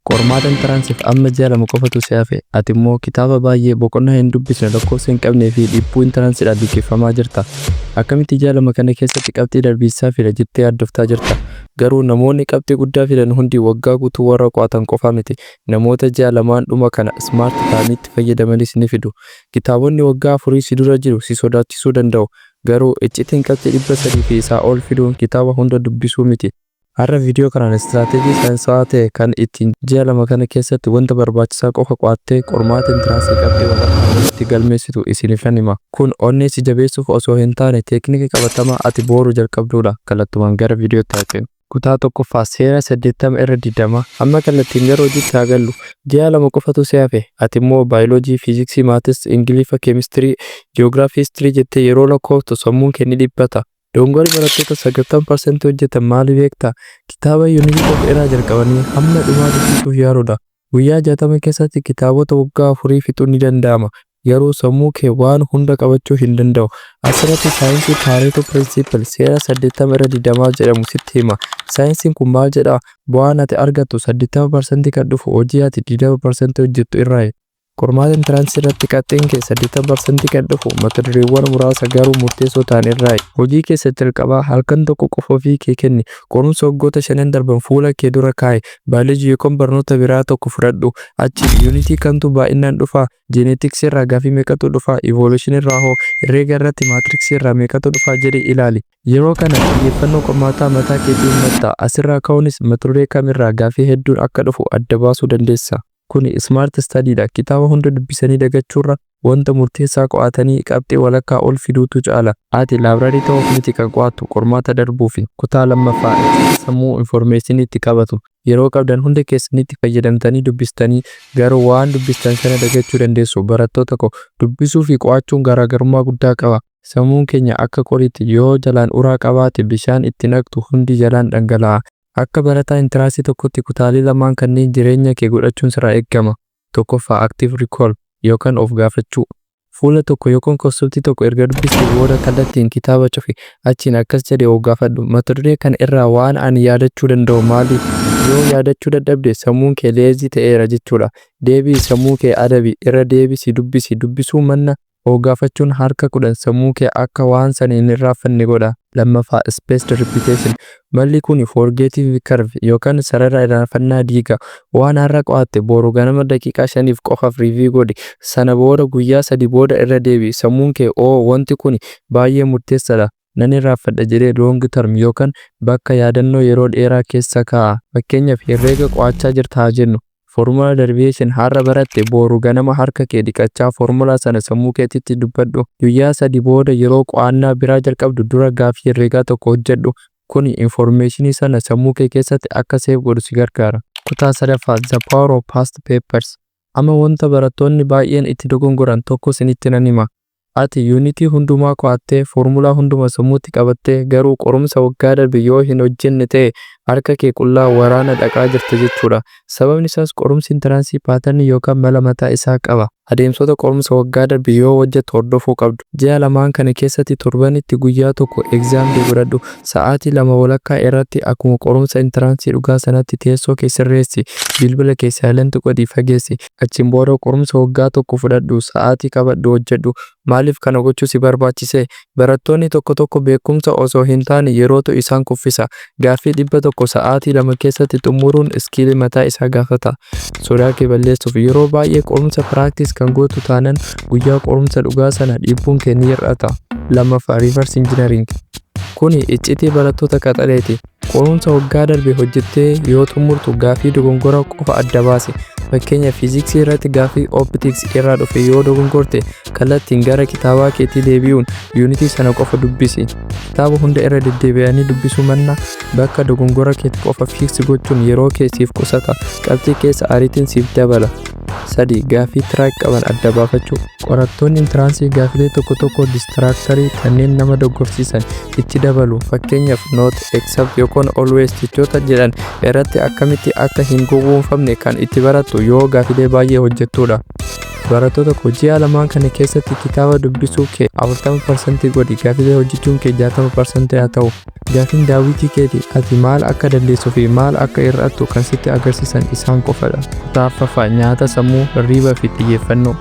Qormaata entranceif amma ji'a 2 qofatu si hafe. Ati immoo kitaaba baay'ee, boqonnaa hin dubbisne, lakkoofsa hin qabnee fi dhiphuu entrancedhaan liqeeffamaa jirta. Akkamitti ji'a 2 kana keessatti qabxii darbiinsaa fida jettee yaaddoftaa jirta. Garuu namoonni qabxii guddaa fidan hundi waggaa guutuu warra qo'atan qofa miti. Namoota ji'a lamaan dhuma kana smart ta'aniitti fayyadamanis ni fidu. Kitaabonni waggaa afurii si dura jiru si sodaachisuu danda'u. Garuu iccitiin qabxii 300 fi isaa ol fiduun kitaaba hunda dubbisuu miti. Har'a viidiyoo kanaan strategy saayinsawaa ta'e kan ittiin ji'a 2 kana keessatti wanta barbaachisaa qofa qo'attee qormaata entrance qabxii walakkaa olitti galmeessitu isiniifan hima. Kun onnee si jabeessuuf osoo hin taane teeknika qabatamaa ati booru jalqabduudha. Kallattumaan gara viidiyootti haa ceenu. Kutaa 1ffaa Seera 80 irra 20. Amma kallattiin gara hojiitti haa gallu. Ji'a 2 qofatu si hafe. Ati immoo baayoloojii, fiiziksii, maths, Ingiliffa, keemistirii, ji'oogiraafii, history jettee yeroo lakkooftu sammuun kee ni dhiphata. Dogongorri barattoota 90% hojjetan maali beektaa? Kitaaba unit tokko irraa jalqabanii hamma dhumaa dubbisuuf yaaluudha. Guyyaa 60 keessatti kitaabota waggaa afurii fixuun ni danda'ama. Garuu sammuu kee waan hunda qabachuu hin danda'u. Asirratti saayinsii Pareto Principle, seera 80 irra 20 jedhamu sitti hima. Saayinsiin kun maal jedhaa? Bu'aan ati argattu 80% kan dhufu hojii ati 20% hojjettu irraayi. Qormaata entrance irratti qabxiin kee 80% kan dhufu mata dureewwan muraasa garuu murteessoo ta'an irraayi. Hojii keessa jalqabaa halkan tokko qofa ofii kee kenni. Qorumsa waggoota shanan darban fuula kee dura kaa'i. Baayoloojii yookaan barnoota biraa tokko fudhadhu. Achiin unit kamtu baay'inaan dhufaa? Genetics irraa gaaffii meeqatu dhufaa? Evolution irraa hoo? Herreega irratti matrix irraa meeqatu dhufaa jedhii ilaali. Yeroo kana xiyyeeffannoo qormaataa mataa keetii uummatta. Asirraa ka'uunis mata duree kamirraa gaaffii hedduun akka dhufu adda baasuu dandeessa. Kuni smart study dha. Kitaaba hunda dubbisanii dagachuurra wanta murteessaa qo'atanii qabxii walakkaa ol fiduutu caala. Ati library ta'uuf miti kan qo'attu, qormaata darbuufi. Kutaa 2ffaa Iccitii sammuu information itti qabatu. Yeroo qabdan hunda keessanitti fayyadamtanii dubbistanii garuu waan dubbistan sana dagachuu dandeessu. Barattoota ko, dubbisuu fi qo'achuun garaagarummaa guddaa qaba. Sammuun keenya akka qoriitti, yoo jalaan uraa qabaate bishaan itti naqxu hundi jalaan dhangala'a. Akka barataa entrance tokkotti kutaalee lamaan kanneen jireenya kee godhachuun sirraa eegama. 1ffaa Active Recall yookaan of gaafachuu. Fuula tokko yookaan concept tokko erga dubbistee booda kallattiin kitaaba cufi. Achiin akkas jedhee of gaafadhu: Mata duree kana irraa waan ani yaadachuu danda'u maali? Yoo yaadachuu dadhabde, sammuun kee lazy ta'eera jechuudha. Deebi'i, sammuu kee adabi, irra deebisi dubbisi. Dubbisuu manna of gaafachuun harka 10 sammuu kee akka waan sana hin irraanfanne godha. 2ffaa Spaced Repetition. Malli kun forgetting curve yookaan sarara irraanfannaa diiga. Waan har'a qo'atte boru ganama daqiiqaa 5f qofaaf review godhi. Sana booda guyyaa 3 booda irra deebi'i. Sammuun kee "Oo, wanti kun baay'ee murteessaadha, nan irraanfadha" jedhee long term yookaan bakka yaadannoo yeroo dheeraa keessa kaa'a. Fakkeenyaaf, herreega qo'achaa jirta haa jennu. Formula derivation har'a baratte boru ganama harka kee dhiqachaa formula sana sammuu keetitti dubbadhu. Guyyaa 3 booda yeroo qo'annaa biraa jalqabdu dura gaaffii herreegaa tokko hojjedhu. Kuni information sana sammuu kee keessatti akka save godhu si gargaara. Kutaa 3ffaa The Power of Past Papers. Amma wanta barattoonni baay'een itti dogongoran tokko isinitti nan hima. Ati unit hundumaa qo'attee, formula hunduma sammuutti qabattee, garuu qorumsa waggaa darbe yoo hin hojjenne ta'e harka kee qullaa waraana dhaqaa jirta jechuudha. Sababni isaas qorumsi entrance pattern yookaan mala mataa isaa qaba. Adeemsota qorumsa waggaa darbe yoo hojjettu hordofuu qabdu. Ji'a lamaan kana keessatti torbanitti guyyaa tokko exam day godhadhu. Sa'aatii 2:30 irratti akkuma qorumsa entrance dhugaa sanatti teessoo kee sirreessi. Bilbila kee silent godhii fageessi. Achiin booda qorumsa waggaa tokko fudhadhu. Sa'aatii qabadhu hojjedhu. Maaliif kana gochuu si barbaachise? Barattoonni tokko tokko beekumsa osoo hin taane yerootu isaan kuffisa. Gaaffii 100 sa'aatii 2 keessatti xumuruun skill mataa isaa gaafata. Sodaa kee balleessuuf yeroo baay'ee qorumsa practice kan gootu taanan guyyaa qorumsa dhugaa sana dhiibbuun kee ni hir'ata. 2ffaa Reverse Engineering. Kuni iccitii barattoota qaxaleeti. Qorumsa waggaa darbe hojjettee yoo xumurtu gaaffii dogongora qofa adda baasi. Fakkeenya, fiiziksii irratti gaaffii optics irraa dhufe yoo dogongorte, kallattiin gara kitaabaa keetii deebi'uun unit sana qofa dubbisi. Kitaaba hunda irra deddeebi'anii dubbisuu manna bakka dogongora keetii qofa fix gochuun yeroo kee siif qusata. Qabxii keessa ariitiin siif dabala. 3. Gaaffii trick qaban adda baafachuu. Qorattoonni entrance gaaffilee tokko tokko distractor kanneen nama dogoggorsiisan itti dabalu. Fakkeenyaaf, not, except yookaan always jechoota jedhan irratti akkamitti akka hin gowwoomfamne kan itti barattu yoo gaaffilee baay'ee hojjettudha. Barattoota koo, ji'a 2n kana keessatti kitaaba dubbisuu kee 40% godhi. Gaafilee hojjechuun kee 60% haa ta'u. Gaafiin daawwitii keeti. Ati maal akka dandeessuu fi maal akka hir'attu kan sitti agarsiisan isaan qofadha. Kutaa afuraffaa: nyaata sammuu, hirriiba fi xiyyeeffannoo.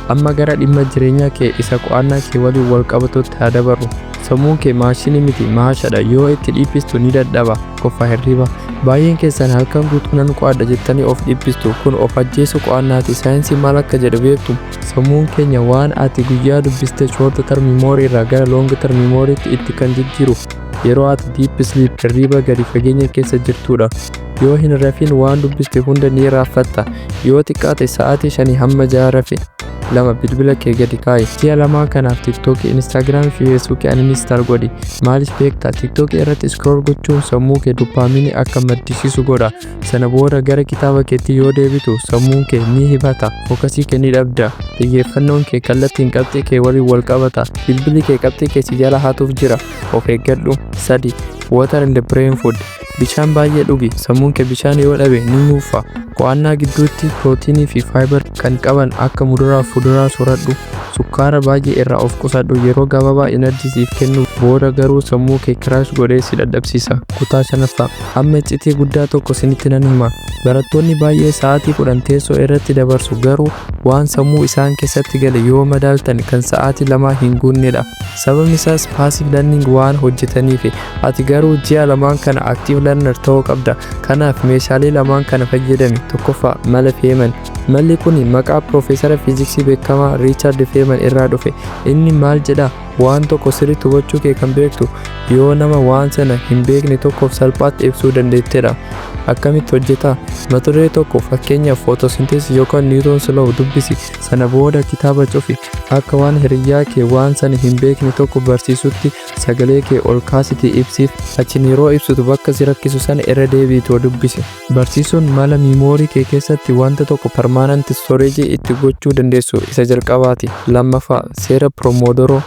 Amma gara dhimma jireenya kee isa qo'annaa kee waliin wal qabatutti haa dabarru. Sammuun kee maashinii miti, maashadha. Yoo itti dhiphistu ni dadhaba. Qofa hirriba. Baay'een keessan halkan guutuu nan qo'adha jettanii of dhiphistu. Kun of ajjeesuu qo'annaati. Saayinsii maal akka jedhu beektu? Sammuun keenya waan ati guyyaa dubbiste short term memory irraa gara long term memorytti itti kan jijjiiru yeroo ati deep sleep, hirriba gadi fageenya keessa jirtudha. Yoo hin rafin waan dubbiste hunda ni raaffatta. Yoo xiqqaate sa'aatii 5 hamma 6 rafi. 2, bilbila kee gadi kaa'i. Ji'a 2 kanaaf TikTokii, Instagramii fi Facebookii uninstall godhi. Maaliif beektaa? TikTokii irratti scroll gochuun sammuu kee dopamineii akka maddisiisu godha. Sana booda gara kitaaba keetti yoo deebitu sammuun kee ni hibata. Focusii kee ni dhabda. Xiyyeeffannoon kee kallattiin qabxii kee waliin wal qabata. Bilbilli kee qabxii kee si jala hatuuf jira. Of eeggadhu. 3, water and brain food. Bishaan baay'ee dhugi. Sammuun kee bishaan yoo dhabe ni nuufa. Qo'annaa gidduutti pirootiinii fi fiber kan qaban akka muduraa fi fuduraa sooradhu. Sukkaara baay'ee irraa of qusadhu. Yeroo gabaabaa energy siif kennu, booda garuu sammuu kee crash godhee si dadhabsiisa. Kutaa shanaffaa. Amma iccitii guddaa tokko isinitti nan hima. Barattoonni baay'ee sa'aatii 10 teessoo irratti dabarsu, garuu waan sammuu isaan keessatti gale yoo madaaltan kan sa'aatii 2 hin guunnedha. Sababni isaas passive learning waan hojjetaniif. Ati garuu ji'a 2n kana active learner ta'uu qabda. Kanaaf meeshaalee lamaan kana fayyadami. Tokkoffaa, mala Feynman. Malli kun maqaa piroofeesara fiiziksii beekamaa Richard Feynman irraa dhufe. Inni maal jedha? Waan tokko sirriitti hubachuu kee kan beektu yoo nama waan sana hin beekne tokkoof salphaatti ibsuu dandeettedha. Akkamitti hojjeta? Mata duree tokko, fakkeenyaaf photosynthesis yookaan Newton's law, dubbisi. Sana booda kitaaba cufi. Akka waan hiriyyaa kee waan sana hin beekne tokko barsiisutti sagalee kee ol kaasitii ibsiif. Achiin yeroo ibsitu bakka si rakkisu sana irra deebiitoo dubbisi. Barsiisuun mala memory kee keessatti wanta tokko permanent storage itti gochuu dandeessu isa jalqabaati. Lammaffaa, seera Pomodoro.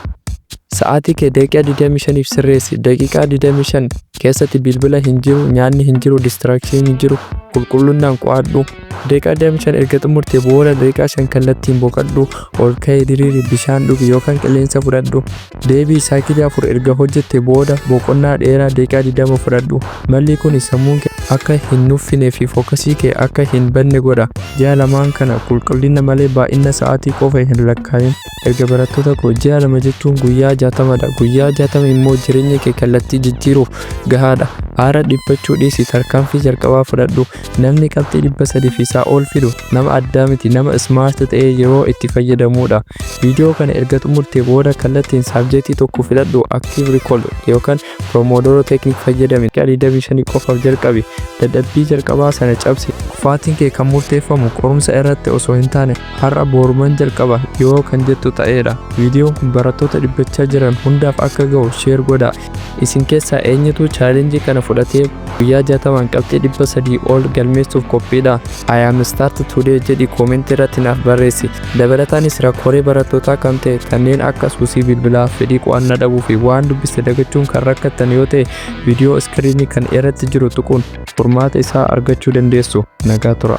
Sa'aatii kee daqiiqaa 25f sirreessi. Daqiiqaa 25 keessatti bilbila hin jiru, nyaanni hin jiru, distraction hin jiru, qulqullunnaan qo'adhu. Daqiiqaa 25 erga xumurtee booda daqiiqaa 5 kallattiin boqadhu, ol ka'ii diriiri, bishaan dhugi yookaan qilleensa fudhadhu. Deebii cycleii afur erga hojjette booda boqonnaa dheeraa daqiiqaa 20 fudhadhu. Malli kun sammuun kee akka hin nuffinee fi focusii kee akka hin badne godha. Ji'a 2n kana qulqullina malee baay'ina sa'aatii qofa hin lakkaa'in. Erga barattoota koo, ji'a 2 jechuun guyyaa 60dha. Guyyaa 60 immoo jireenya kee kallattii jijjiiruuf gahaadha. Haara dhiphachuu dhiisi, tarkaanfii jalqabaa fudhadhu. Namni qabxii 300 fi isaa ol fidu nama addaa miti, nama smart ta'ee yeroo itti fayyadamudha. Viidiyoo kana erga xumurtee booda kallattiin subjectii tokko filadhu, active recall yookaan Pomodoro technique fayyadami. 25 qofaaf jalqabi. Dadhabbii jalqabaa sana cabsi. Kufaatiin kee kan murteeffamu qorumsa irratti osoo hin taane har'a boruman jalqaba yoo kan jettu ta'edha. Viidiyoon kun barattoota dhiphachaa jiran hundaaf akka ga'u share godhaa. Isin keessaa eenyutu challengeii kana fudhatee guyyaa 60n qabxii 300 ol galmeessuuf qophiidha? "I am start today" jedhi commentii irratti naaf barreessi. Dabalataanis rakkoolee barattootaa kan ta'e kanneen akka suusii bilbilaa, fedhii qo'annaa dhabuu fi waan dubbiste dagachuun kan rakkattan yoo ta'e, viidiyoo screenii kan irratti jiru tuquun furmaata isaa argachuu dandeessu. Nagaa tura.